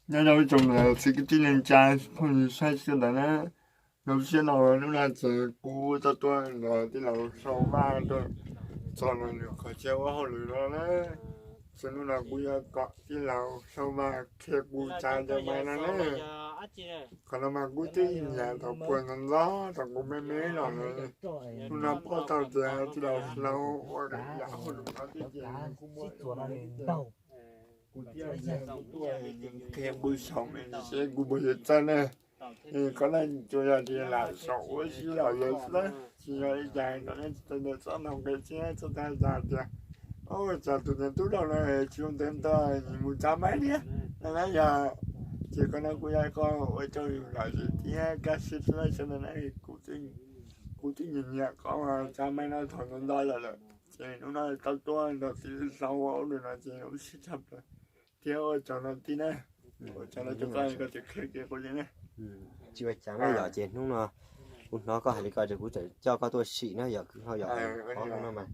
Nyob zoo ib tsoom niam txiv kwv tij neej tsa phooj ywg saib sawv daws na. Zoo siab no hnub no ces kuv tau tuaj nrog tij laug Sau Vaj rau txog nws qhov chaw ua hauj lwm no na. Ces hnub no kuv yuav kom tij laug Sau Vaj qhia kuv tsa cov mais no na. Qhov no mas kuv twb nyiam tau puag ntxov ntxov rau kuv me me los lawm. Hnub no paub tau tias tij laug Sau ua yam hauj lwm no thiab ces kuv muaj ib txhia no thiab ces kuv thiaj li tuaj qhia kuv saum me ntsis seb kuv puas yuav txawj ne. Qhov no tsuas yog tias lam saum ua si los lawm xwb, tsis yog li cas rau nej tsis tau ntawm txoj ntau nqe thiab txoj tag cas tias, o, cas tus niam tub laug no tsis zoo ntev ntawd mus tsa maib thiab no na yog. Ces qhov no kuj yog ib qho ua rau yus lom zem thiab kaj siab xwb na sawv daws na. Kuv twb nyiam nyiam qhov tsa maib no thaum ntau ntau los lawm, ces hnub no tau tuaj nrog tij laug Sau ua hauj lwm no ces ua siab tshaj plaws thiab ua tsaug no tij na. Ua tsaug no rau koj, koj tseem qhia kiag kuv li na. Tsis ua cas na yom, ces hnub no kuv hnov koj hais li ko ces kuv tseem coj koj tuaj sim na yom kwv hlob yom. Qhov no mas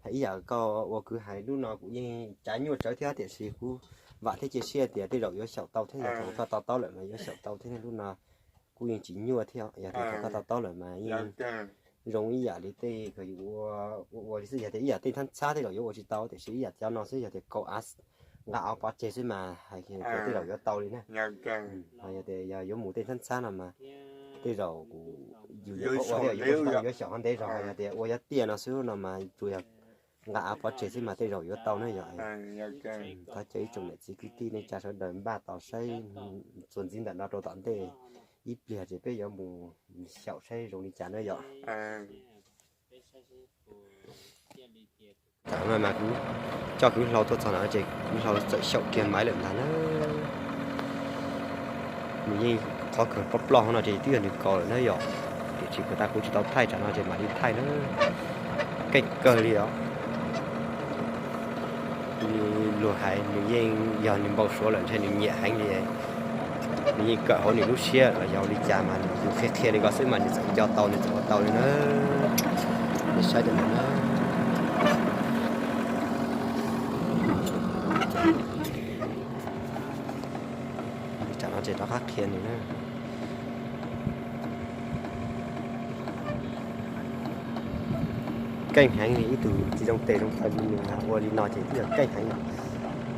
hais ib yam koj ua kwv hais lub no kuv yeej cav nyuaj tsawv thiab tiam sis kuv vam thiab cia siab tias tej zaum yuav xyaum tau thiab yog thaum koj to taub lawm mas yuav xyaum tau thiab. Lub no kuj yeej tsis nyuaj thiab, yog tias thaum koj to taub lawm mas yeej zoo ib yam li tej ua ua li xwb. Yog tias ib yam tej ntxhab ntxhab tej zaum yuav ua tsis tau tiam sis ib yam cov no xwb yog tias kaum av, nqa av pov tseg xwb mas hais tias tej zaum yuav tau li na. Ho yog tias yog yuav mus tej ntxhab ntxhab no mas tej zaum kuv yus yuav ua yuav xyaum ho ntev zog, yog tias ua yov tiaj no xwb no mas tsuas yog nqa av pov tseg xwb mas tej zaum yuav tau na yom. Thov caw ib tsoom niam txiv kwv tij neej tsa sawv daws npaj tos saib txuas ntxiv ntawm no rau tom ntej ib pliag ces peb yuav mus xyaum saib zoo li cas na yom. Tam no mas kuv coj kwv hlau tuaj txog no ces kwv hlau txawm xyaum kiag maiv lawm ntag na. Nws yeej qhov kawg ploj ploj hauv no ces twb yog nws kaus lawm na yom. Tiam sis puas tas kuv tsis tau thaij tsam no ces mam li thaij na. Keej kawg li os. Luag hais nws yeej yog nws npau suav lawm ntshe nws nyiam heev li. Nws yeej kawm hauv nws lub siab los yog li cas mas nws qhia qhia li ko xwb mas nws txawm nco tau nws txawm ua tau li na. Nej saib tam no na. Tsam no ces rov qab qhia nws na. Keej heev li, ib tug tsis zoo tes zoo taw li nws ua li no ces twb yog keej heev.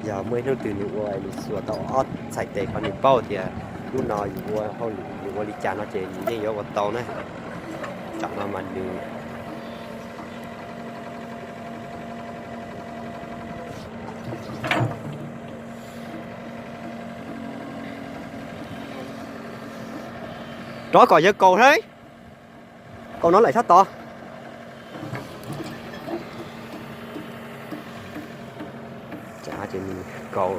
Yog muaj ib hnub twg nws ua nws xuas tau ob txhais tes ko nws paub tias hnub no yus ua hauj lwm yus ua li cas no ces nws yeej yuav ua tau na. Tsam no mas nws rov kom yawg kaus thiab. Kaus no lawm sab tod. Ces nws kaus.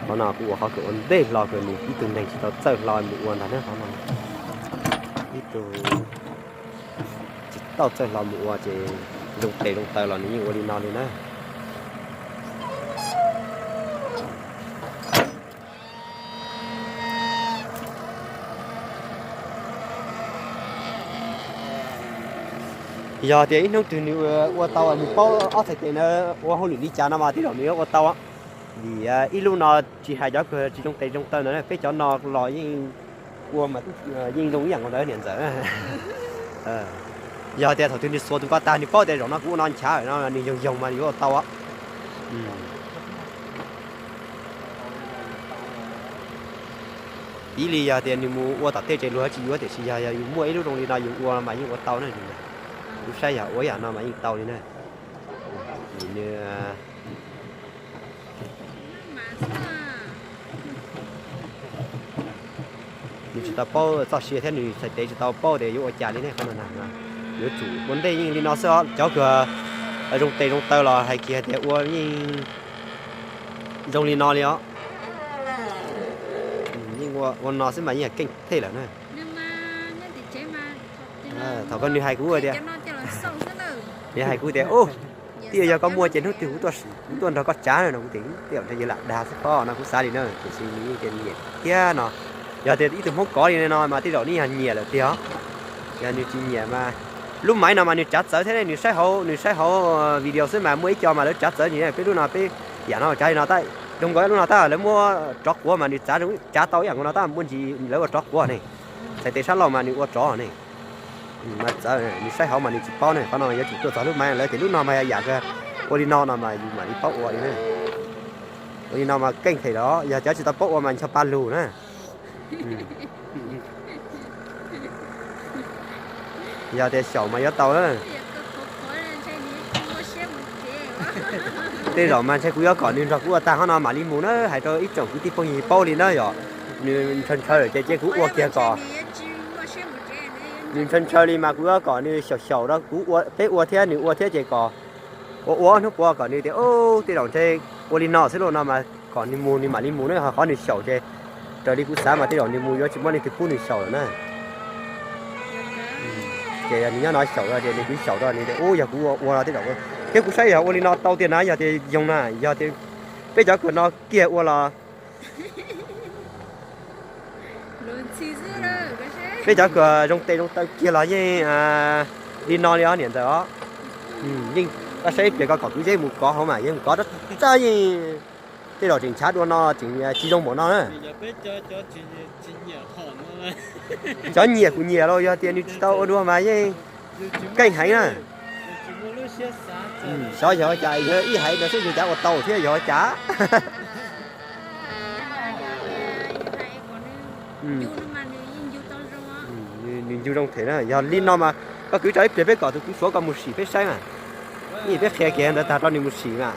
Qhov no kuv ua qhov kawg ua ntej hlo kawg nws ib tug neeg tsis tau txawj hlo mus ua ntag na qhov no. Ib tug tsis tau txawj hlo mus ua ces zoo tes zoo taw los nws yeej ua li no li na. Yog tias ib hnub twg nws ua tau nws paub ob txhais tes na ua hauj lwm li cas no mas tej zaum nws yuav ua tau. Vim ib lub no tsis hais cov kawg tsis zoo tes zoo taw ntawd peb cov no los yeej ua mas yeej zoo ib yam nkaus ntawd niam ntxawm. Yog tias thaum twg nws xuas tus ko tag nws paub tias zaum no kuv ua no nchav no nws yoog yoog mas nws yuav ua tau. Ib li yog tias nws mus ua tom tej tsev luag tsis yuav tiam sis yog yus muaj ib lub zoo li no yus ua mas yeej ua tau na. Kuv saib yog ua ib yam no mas yeej tau li na. Vim nws nws tsis tau paub txoj sia thiab nws txhais tes tsis tau paub tias yuav ua cas li ne qhov no na. Yuav tsum ua ntej yeej li no xwb os, cov kawg zoo tes zoo taw los hais kiag tias ua yeej zoo li no li os. Yeej ua no xwb mas yeej keej thej lawm na. Thaum ko nws hais kuv tias, nws hais kuv tias, twb yog koj muaj ces hnub twg kuv tuaj nrog koj tsav no kuv tias, tej zaum ntshe yog lam dag xwb pob no kuv xav li na, tiam sis nws yeej tias nyiam thiab no. Yog tias ib tug Hmoob kov li no mas tej zaum nws yog nyiam lawm tiag. Yog nws tsis nyiam mas, lub maiv no mas nws tsav txawv thiab, nws saib hauv, nws saib hauv video xwb mas muaj ib co mas lawv tsav txawv nws, peb lub no peb yam no tsav li no tab Zoo nkaus lub no tab lawv muab rov quav mas nws txav zoo, tsav tau ib yam nkaus no tab muaj ntsis lawv ua rov quav ne. Txhais tes sab laug mas nws ua rov ne. Mas txawv nws saib hauv mas nws tsis paub ne, qhov no yuav tsum tuaj txog lub maiv lawv tias lub no mas yam kawg, ua li no no mas yus mam li paub ua li na. Ua li no mas keej them los yog cov tsis tau paub ua mas ncho pa lug na. Yog tias xyaum mas yuav tau na. Tej zaum mas ntshe kuv yuav kom nws nrog kuv ua tag qhov no mam li mus na, hais rau ib tsoom kwv tij phooj ywg paub li na yom. Nws ntshaw ntshaw lawm ces cia kuv ua kiag kom nws ntshaw ntshaw li mas kuv yuav kom nws xyaum xyaum rau kuv, peb ua thiab nws ua thiab ces kom ua ua ob hnub puav kom nws tias tej zaum ntshe ua li no xwb lauj no mas kom nws mus nws mam li mus na, ho qhov nws xyaum ces raws li kuv xav mas tej zaum nws mus yuav tsis muaj leej twg pub nws xyaum lawm na. Ces yog nws nyob no xyaum ces nws kuv xyaum rau nws tias ub yog kuv ua ua no tej zaum, thiab kuv saib yog ua li no tau tiag na, yog tias zoo na, yog tias peb cov kawg no kiag ua los peb cov kawg zoo tes zoo taw kiag los yeej li no li os niam ntxawm os. Yeej koj saib ib pliag koj kom kwv zeb mus kov hauv mas yeej mus kov rab rab yeej tej zaum tseem nchav dua no tseem tsis zoo npaum no na. Cov nyiam kuv nyiam los yog tias nws tsis tau ua dua mas yeej keej heev na. Xyov yog ua cas yog ib haiv ntawd xwb yog cas ua tau thiab yog ua cas. Nws ncu zoo them na, yog li no mas koj kwv tso ib pliag peb kom tus kwv Suav koj mus sim peb saib mas. Yeej peb qhia kiag ntawd tag rau nws mus sim mas.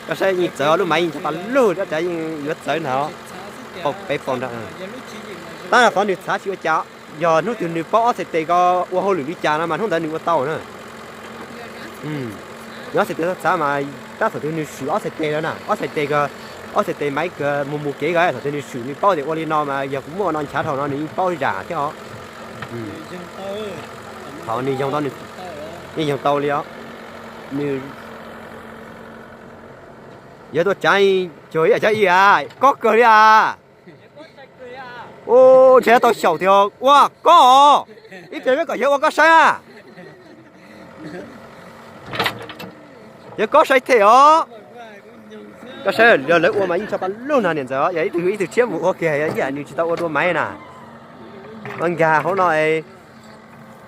Koj saib yeej txawv lub maiv yeej ncho pa lug, cov tsav yeej yuav txawv ntag. Pau peb pau nrag. Tab qhov nws txhav tsis ua cas, yog hnub twg nws paub ob txhais tes ko ua hauj lwm li cas no mas hnub ntawd nws ua tau na. Nws ob txhais tes txhav mas tab thaum twg nws swm ob txhais tes lawm na, ob txhais tes ko, ob txhais tes maiv ko mus mus kev ko thaum twg nws swm nws paub tias ua li no mas yog kuv muab ua no nchav dhau no nws yeej paub zam thiab os. Thaum nws yoog tau, yeej yoog tau li os. Nws yog tuaj tsav cuag ib yam cov i a, kob kawg li a. Ub, ntshe tau xyaum tiag ua kob os. Ib pliag peb kom yawg ua koj saib na. Yawg kob sai them os. Koj saib yog lawv ua mas yeej tso pa lug na niam ntxawm, yog ib tug ib tug tshiab mus ua kiag ib yam nws tsis tau ua dua maiv na. Ua nkag hauv no es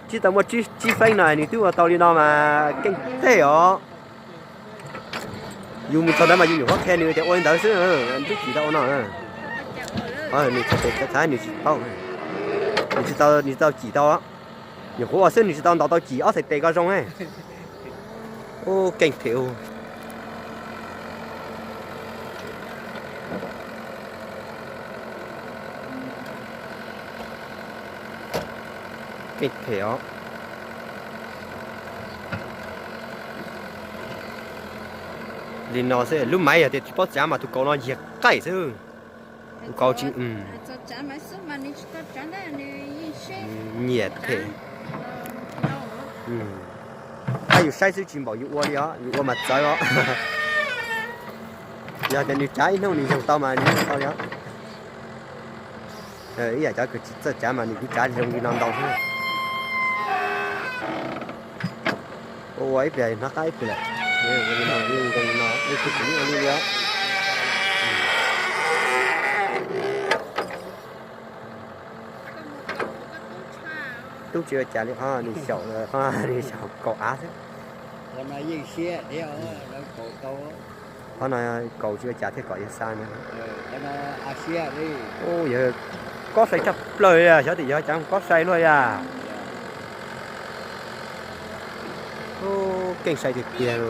tsis tau muaj tsib feeb no nws twb ua tau li no mas keej teg os. Yus mus txog ntawd mas yus nyuam qhuav qhia nws tias ua li ntawd xwb, twb tsis tau ua no. Nws txhais tes txhav nws tsis paub, nws tsis tau, nws tsis tau cim tau. Nyuam qhuav ua xwb nws tsis tau ntaus tau cim ob txhais tes ko zoo. Ub, keej them. Keej them os. Li no xwb, lub maiv yog tias tsis paub tsav mas tus kaus no nyiag qaij xwb. Tus kaus tsis nyiam them. Tab yus saib xwb tsis npaum yus ua li os, yus ua mas txawv os. Yog tias nws tsav ib hnub nws yoog tau mas nws yoog tau li os. Ib yam cov kws tsis txawj tsav mas nws kuj tsav zoo li no ntau xwb. Ua ua ib pliag hnov qab ib pliag lawm. Ua li no, ua li no, ua li os. Tub tsis ua cas li qhov nws xyaum, qhov nws xyaum kaum av xwb. Qhov no kaus tsis ua cas thiaj kom yawg xa ntawd. Yawg kob sai tshaj plaws li, xyov tias yog cas kob sai luaj yam. Keej sai tiag tiag.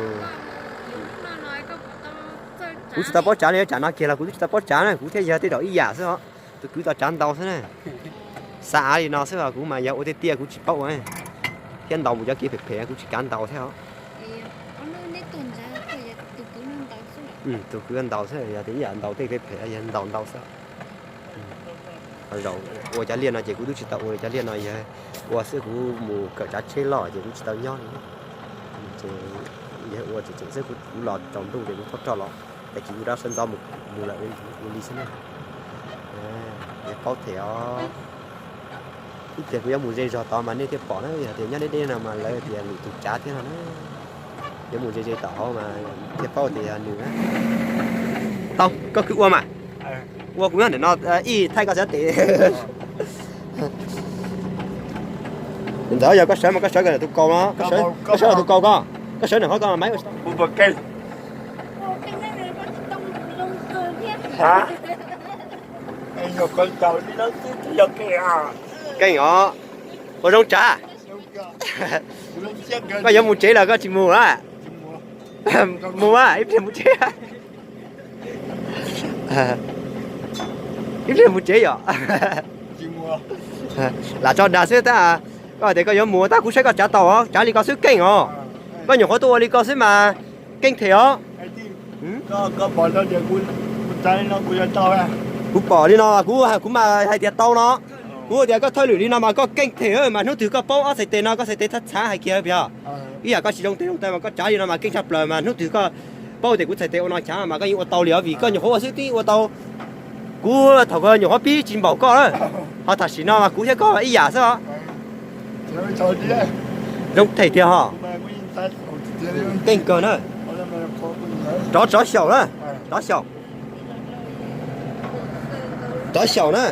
Kuv tsis tau paub tsav li, tsam no kiag los kuv twb tsis tau paub tsav na, kuv thiab yawg tej zaum ib yam xwb os. Tus kwv tau tsav ntau xwb na. Xa av li no xwb os, kuv mas yog ua tiag tiag kuv tsis paub ua, thiab ntaus mus cov kev phem phem kuv tsis kav ntaus thiab os. Tus kwv ntau xwb, yog tias ib yam ntaus tej kev phem yog ntaus ntau xwb. Zaum ua cov liaj no ces kuv twb tsis tau ua li, cov liaj no yog ua xwb, kuv mus kawm tsav tsheb loj ces kuv tsis tau nyob li. Ces yog ua tseem tseem xwb, kuv los tsaus ntuj ces kuv thauj roj los, tag kis kuv rov sawv ntxov mus lawm, ua li xwb na. Yog paub them os. Ib pliag kuv yuav mus ze zog tod mas nej thiaj pom na, yog tias nyob deb deb no mas lawv tias lwm tus tsav thiab no na. Yuav mus ze ze tom hauv mas thiaj paub tias yog nws na. Tau, koj kwv ua mas. Ua kuv nyob ntawm no ib thaij koj xav tes. Ntxawm, yog koj sawv mas koj sawv ntawm tus kaus no, koj sawv ntawm tus kaus ko, koj sawv ntawm qhov ko mas. Keej os, ua zoo tsav. Koj yuav mus tsev los koj tsis mus a? Mus a, ib pliag mus tsev. Ib pliag mus tsev yom. Lam tso dag xwb tab, koj tias koj yuav mus tab kuv saib koj tsav tau, tsav li ko xwb keej os. Koj nyuam qhuav tuaj ua li ko xwb mas keej them os. Kuv pom li no kuv, kuv mas hais tias tau no. Kuv tias koj thawj lwm li no mas koj keej them mas hnub twg koj paub ob txhais tes no koj txhais tes txhav txhav hais kiag pem. Ib yam koj tsis zoo tes zoo taw mas koj tsav li no mas keej tshaj plaws mas hnub twg koj paub tias kuv txhais tes ua no chav mas koj yeej ua tau li os vim koj nyuam qhuav ua xwb twb ua tau. Kuv thaum kawg nyuam qhuav pib tsis npaum koj na, ho tam sim no mas kuv thiab koj ib yam xwb os. Zoo them tiag ho. Keej kawg na. Rov, rov xyaum na. Rov xyaum. Rov xyaum na.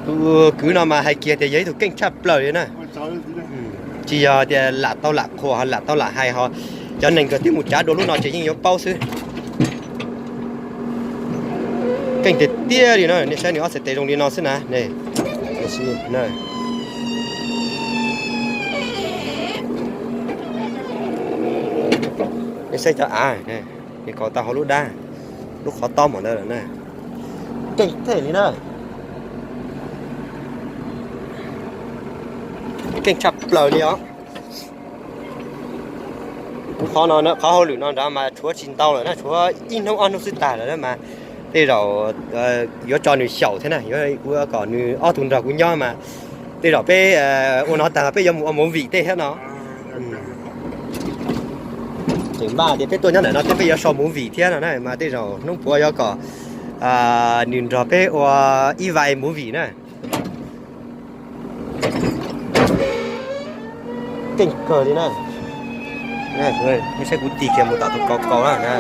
Tus kwv no mas hais kiag tias yog ib tug keej tshaj plaws li na. Tsis yog tias lam tau lam qhuas ho lam tau lam hais ho, cov neeg kawg twb mus tsav dua lub no ces yeej yuav paub xwb. Keej tiag tiag li na, nej saib nws ob txhais tes zoo li no xwb na. Nej saib cov av, nws kaus tau hauv lub dab, lub qhov tob mom ntawd lawm na. Keej thiaj li na. Keej tshaj plaws li os. Qhov no, qhov hauj lwm no nrad mas tshuav tsis ntau lawm na, tshuav ib hnub ob hnub xwb tag lawm na mas tej zaum yuav tso nws xyaum thiab na, yuav kom nws ob tug nrog kuv nyob mas tej zaum peb ua no tag peb yuav mus ua movie tej thiab no. Tseem npaj tias peb tuaj nyob ntawm no thiab peb yuav so movie thiab no na mas tej zaum hnub puav yuav kom nws nrog peb ua ib vai movie na. Keej kawg li na. Saib kuv tig kiag mus tom tus kaus kaus na.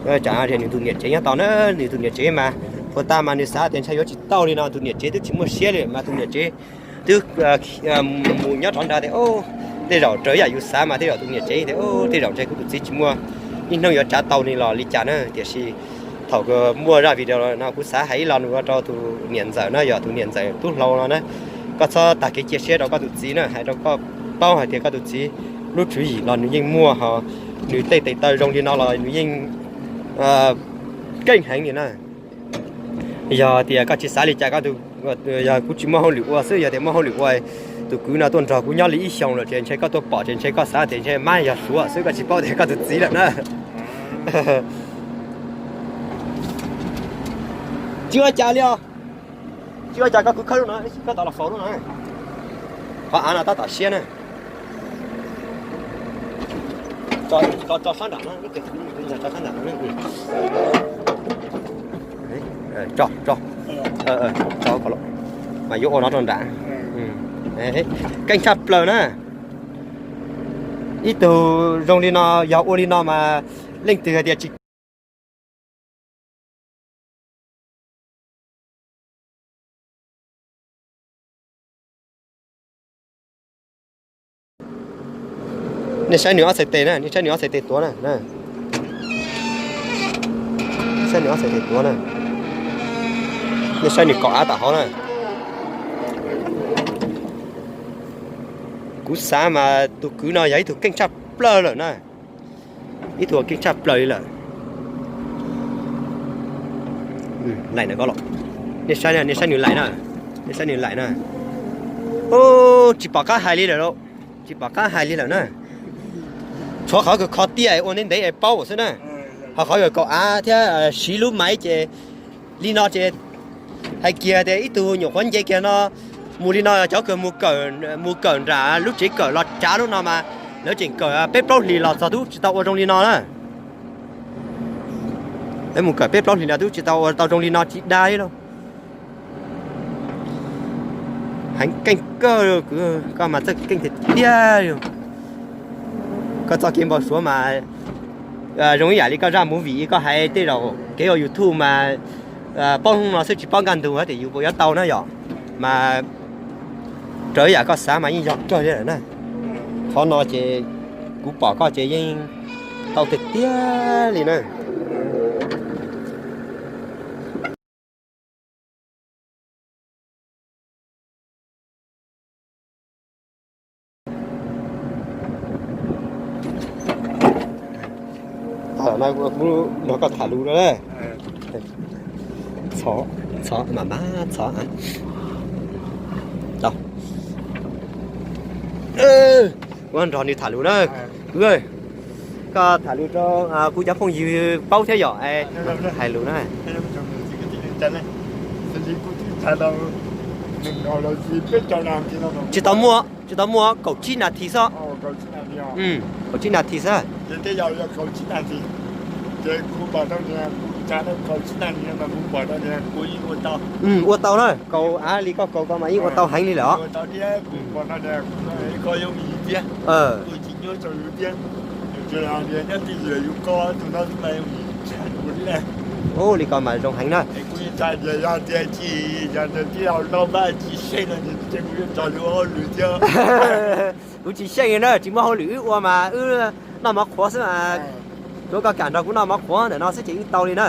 Tsam nws tus niam tsev nyob tod na, nws tus niam tsev mas puag ta mas nws xav tias ntshai yuav tsis tau li no, tus niam tsev twb tsis muaj siab li mas tus niam tsev twb mus nyob rov nrad tias tej zaum raws yam yus xav mas tej zaum tus niam tsev tias tej zaum ntshe kuv tus txiv tsis muaj ib hnub yuav tsav tau li los li cas na. Tiam sis thaum muaj zaj video no kuv xav hais ib lo nws ua rau tus niam ntxawm na, yog tus niam ntxawm tub hlau no na, koj txhob tag kev cia siab rau koj tus txiv na, hais rau koj paub hais tias koj tus txiv lub tswv yim los nws yeej muaj ho nws tej tes taw zoo li no los nws yeej keej heev li na. Yog tias koj tsis xav li cas, yog kuv tsis muaj hauj lwm ua xwb, yog tias muaj hauj lwm ua, tus kwv no tuaj nrog kuv nyob li ib xyoos lawm ces ntshe koj tuaj pom ces ntshe koj xav tias ntshe mab yog Suav xwb, koj tsis paub tias koj tus txiv lawm na. Tsis ua cas li os. Tsis ua cas, koj kuv khawb lub no, koj tom los faus lub no. Qhov av no tab tom siab na. Tso sab nram no, tso sab nram no. Tso, tso, mas yuav ua no rau nram. Keej tshaj plaws na. Ib tug zoo li no, yog ua li no mas leej twg hais tias tsis Nej saib nws ob txhais tes na, nej saib nws ob txhais tes tuav na. Saib nws ob txhais tes tuav na. Nej saib nws kaum av tam hauv na. Kuv xav mas tus kwv no yog ib tug keej tshaj plaws lawm na. Ib tug keej tshaj plaws li lawm. Laim na ko los. Nej saib, nej saib nws laim na. Nej saib nws laim na. Tsis pom qab hais li lawm lauj. Tsis pom qab hais li lawm na. Tshuav qhov kws kho tiaj ua ntev ntev es paub xwb na. Ho qhov kws kaum av thiab siv lub maiv ces li no ces hais kiag tias ib tug nyuam qhuav nce kiag no mus li no, cov kws mus kawm nram lub tsev kawm los tsav lub no mas lawv tseem kawm peb plaub hlis los txog twb tsis tau ua zoo li no na. Lawv mus kawm peb plaub hlis los twb tsis tau ua tau zoo li no tsis dag li lauj. Heev keej kawg, koj mas txawj keej tiag tiag li. Koj txoj kev npau suav mas zoo ib yam li koj zaj movie koj hais tej zaum kev ua YouTube mas paub hnub no xwb tsis paub nkaj ntug tias yus puas yuav tau na yom. Mas raws ib yam koj xav mas yeej yog kawg li lawm na. Qhov no ces kuv pom koj ces yeej tau tiag tiag li na. Tam no kuv nrog koj tham lus no. Txhob, txhob, mam mab txhob. Kuv nrog nws tham lus na. Kwv, koj tham lus rau kuv cov phooj ywg paub thiab yom. Hais lus na. Tsis tau muaj, tsis tau muaj, kaum tsib nas this xwb. Kaum tsib nas this xwb. Ua tau na, kaus av li koj kaus ko mas yeej ua tau heev li lawm os. Ua li ko mas zoo heev na. Kuv tsis xyeej li na, tsis muaj hauj lwm wb ua mas wb noj mov qhuav xwb mas. Tsuav koj kam nrog kuv noj mov qhuav ntawm no xwb ces yeej tau li na.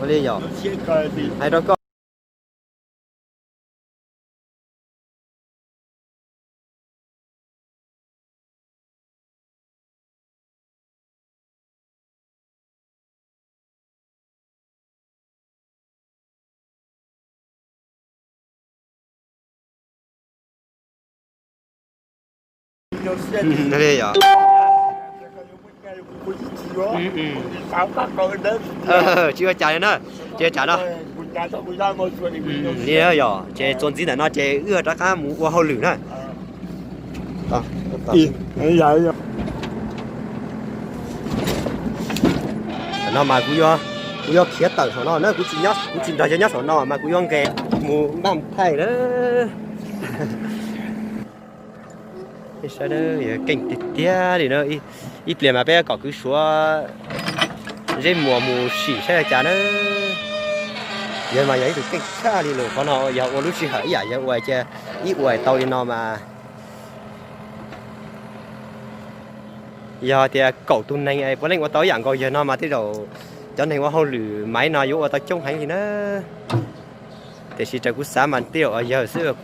Ua li yog hais rau koj. Tsis ua cas li na, ces tsam no li yog ces txuas ntxiv ntawm no ces wb rov qab mus ua hauj lwm na. Tam no mas kuv yuav khiav tawm saum no na, kuv tsis nrog yawg nyob saum no mas kuv yuav nqes mus npaj thaij na. Saib, keej tiag tiag li na. Ib pliag mas peb kom kwv Suav Zeb Muas mus sim saib li cas na. Yawg mas yog ib tug keej tshaj li lawm, qhov no yog ua lub sij hawm ib yam yawg ua cia ib ua tau li no mas. Yog tias kaum tus neeg puav leej ua tau ib yam nkaus yawg no mas tej zaum cov neeg ua hauj lwm maiv no yuav ua tau coob heev li na. Tiam sis raws kuv xav mas tej zaum yawg xwb.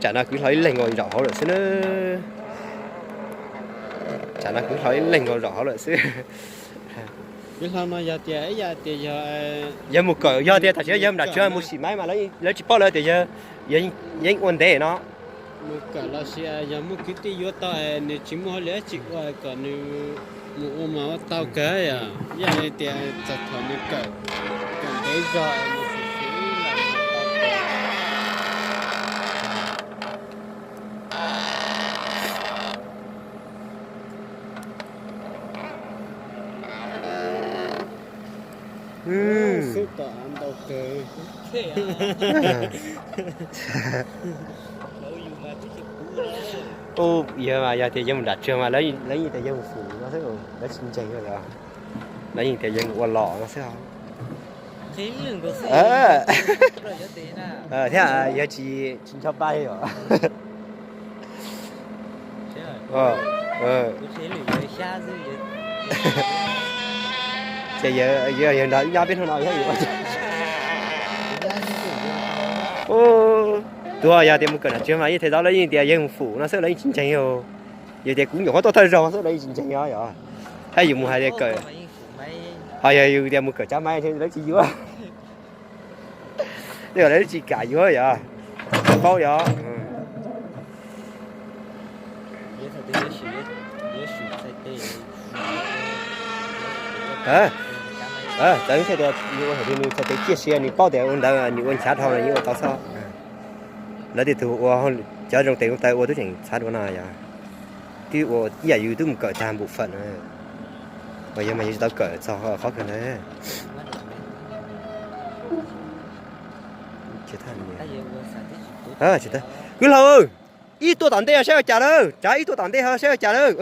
Tsam no kwv hlo ib leeg nkaus zaum hauv lawm xwb na. Tsam no kwv hlo ib leeg nkaus zaum hauv lawm xwb. Yawg mus kawm, yog tias tam sim no yawg nram tswv mus sim maiv mas lawv tsis paub lawv tias yawg yeej ua ntev no. Mus kawm los sis yog muaj kwv tij yuav tau, nws tsis muaj hauj lwm dab tsi ua kom nws mus ua mas ua tau kawg yom. Yog li tias txog thaum nws kawm, kawm ntev Ib zog es mus xwm xwm los mus tau. Xub tom av ntau kawg. Ub, yog mas yog tias yog mus nram tsag mas lawv yeej tias yog mus fum no xwb, lawv tsis ntseeg os. Lawv yeej tias yog mus ua los no xwb. Thiab yog tsis, tsis nco pa li os. Ces yog, yog nrog ib nyab peb hnub no yog. Tus yog tias mus kawm nram tsag mas yeej them tau lawv yeej tias yog mus fum no xwb lawv yeej tsis ntseeg os. Yog tias kuv nyuam qhuav tuaj thawj zaug xwb lawv yeej tsis ntseeg os yom. Thiab yus mus hais tias kawm, ho yog yus tias mus kawm tsav maiv lawv tsis yuav. Tej lawv tsis kam yuav yom, tsis paub yom. Txawm tias nws ua txhais tes ciaj sia nws paub tias ua ntawd nws ua nchav dhau los yeej ua tau xwb. Lawv tej tug ua cov zoo tes zoo taw ua tub tseem txhav dua no yom. Twb ua ib yam yus twb mus kawm tag npum fawm na, uas yog mas yus tsis tau kawm txog qhov kawg ntawd. Kwv laug, ib tuaj tom ntej saib ua cas lawm, tsav ib tuaj tom ntej ho saib ua cas lawm.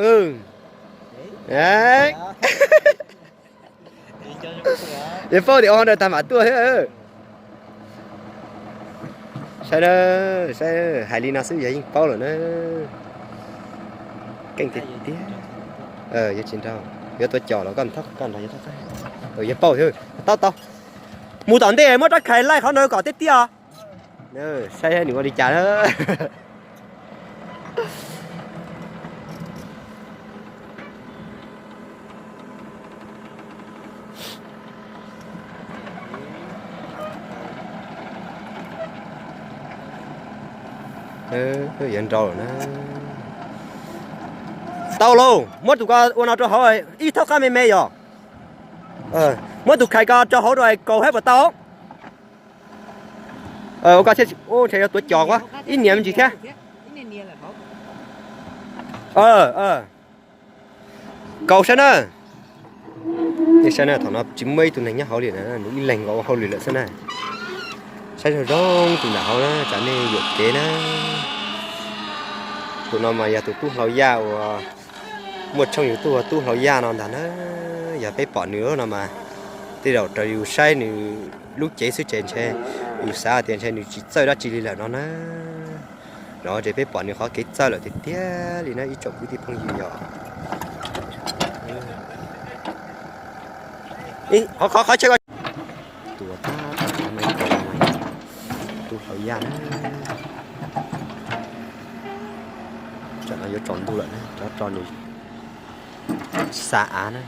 Yog paub tias ua hauj lwm tag mam tuaj thiab. Saib, saib, hais li no xwb yog yeej paub lawm na. Keej tiag tiag. Yog tsis nrog, yuav tuav cos los koj thab koj nrog yog thab, yog paub thiab. Tau tau. Mus tom ntej muab rab khais laij qhov ntawd kom tiaj tiaj. Saib nws ua li cas na. Yuav nrau lawm na. Tau lauj, muab tus ko ua no rau hauv ib thaub qab me me yom. Muab tus khais ko rau hauv rau kaus thiab puas tau? Ua ko thiaj, ntshe yuav tuav cos ib niam me ntsis thiab. Kaus saib na. Nej saib na, thaum no tsis muaj ib tug neeg nyob hauv li na, nws ib leeg nkaus ua hauj lwm lawm xwb na. Saib zoo zoo tus nram hauv na, tsam nej yuam kev na. Tus no mas yog tus tub hlau yaj uas muaj tshooj YouTube ua tub hlau yaj no ntag na. Yog peb pom nws no mas tej zaum raws yus saib nws lub cev xwb ces ntshe yus xav tias ntshe nws tsis txawj dab tsi li lawm no na. Los ces peb pom nws qhov kev txawj lawm tiag tiag li na ib tsoom kwv tij phooj ywg yom. Qhov qhov qhov tsheb ko. Tus tub hlau yaj na. Tsam no yuav tsaus ntuj lawm na, rov tso nws xa av na.